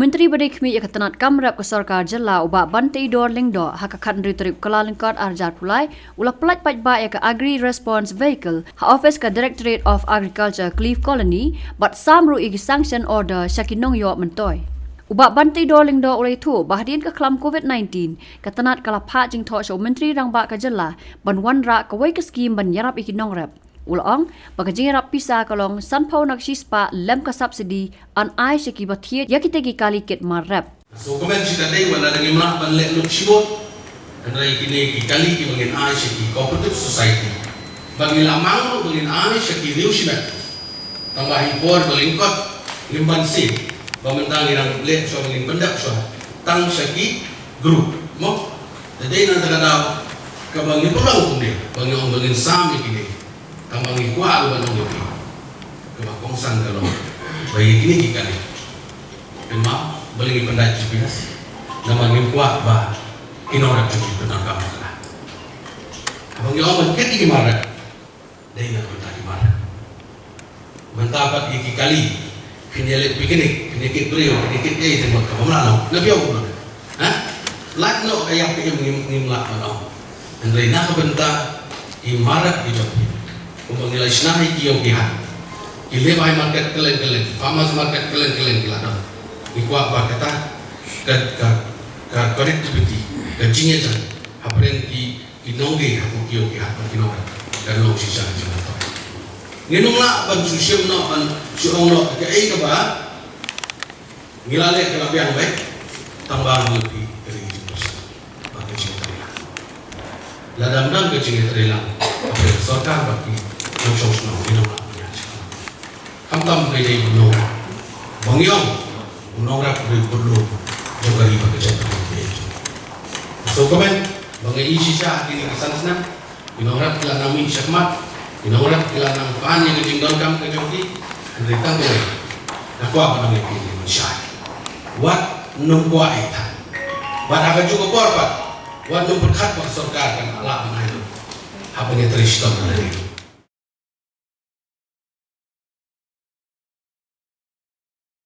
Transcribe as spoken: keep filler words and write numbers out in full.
Myntri ba dei khmih ïa ka tnat kam rep ka sorkar jylla u Bah Banteidor Lyngdoh ha ka khathynriew tarik Kyllalyngkot arhajar arphew lai u la pyllait paidbah ïa ka Agri Response Vehicle ha office ka Directorate of Agriculture Clive Colony bad sam ruh ïa ki sanction order sha ki nongïoh myntoi. U Bah Banteidor Lyngdoh u la ïathuh ba hadien ka khlam covid nineteen ka tnat ka la phah jingthoh sha u Myntri Rangbah ka jylla ban wanrah kawei ka skim ban ïarap ïa ki nongrep. U la ong ba ka jingïarap pisa ka long sanphew na ka shispah lem ka subsidy yn ai sha kiba thied ïa kitei ki kali kit mar rep. So comment shi katdei wat la dang ngim lah ban leh lut shibun. Hynrei kine ki kali kiba ngin ai sha ki cooperative society. Bad ngi la mang ruh ba ngin ai sha ki riew shimet. Tang ba ha i por ba lyngkot ngim ban siew ba mynta ngi dang leh shuwa ba ngin pyndep shuwa tang sha ki group mo. Te dei na kata ka daw kaba ngi pynlong kumne ba ngi ong ba ngin sam ïa kine. Tang ba ngi kwah ruh ban ong ïa phi kaba kongsan ka long ba ïa kine ki kali kynmaw balei ngi pyndait G P S. Namar ngim kwah ba ki nongrep jong ngi pyndonkam bakla. Haba ngi ong ban kit ïa ki mar rep dei na ka bynta ki mar rep. Mynta pat ïa ki kali phin ïa leit picnic, phin ïa kit briew, phin ïa kit ei te mut kaba mla long. Na phi ong kumno? Ha? Lait noh ka ïap ka im ngim, ngim lah ban ong. Hynrei na ka bynta ki mar rep ki jong phi. Kumba ngi la shna ïa ki ïew ki hat, ki labour market kylleng kylleng, farmers market kylleng kylleng ki la don. Ngi kwah ba kata ka, ka, ka connectivity, ka jingïajan hapdeng ki, ki nongdie ha ki ïew ki hat bad ki nongrep kan long shisha ka jingmyntoi. Ngin ym lah ban shu shim noh, ban shu ong noh kaei kaba ngi la leh ka la biang beit, tang ba ngi phi ka dei ka jingpyrshah bad ka jingtreilang. Lada ym don ka jingtreilang hapdeng ka sorkar bad ki nongshong shnong, ngin ym lah ban ïaid shakhmat. Khamtam ba dei u nong, ba ngi ong u nongrep u dei u kyrduh jong ka ri bad ka jaitbynriew. So kumne ba ngi ïohi shisha ha kine ki san snem, ki nongrep ki la nang mih shakhmat, ki nongrep ki la nang pan ïa ka jingdonkam ka jong ki. Hynrei tang kawei nga kwah ban ong ïa phi mynshai, wat nym kwah ïa ka, bad ha kajuh ka por pat wat nym pyrkhat ba ka sorkar kan lah ban ai lut haba ngi trei shitom na lade.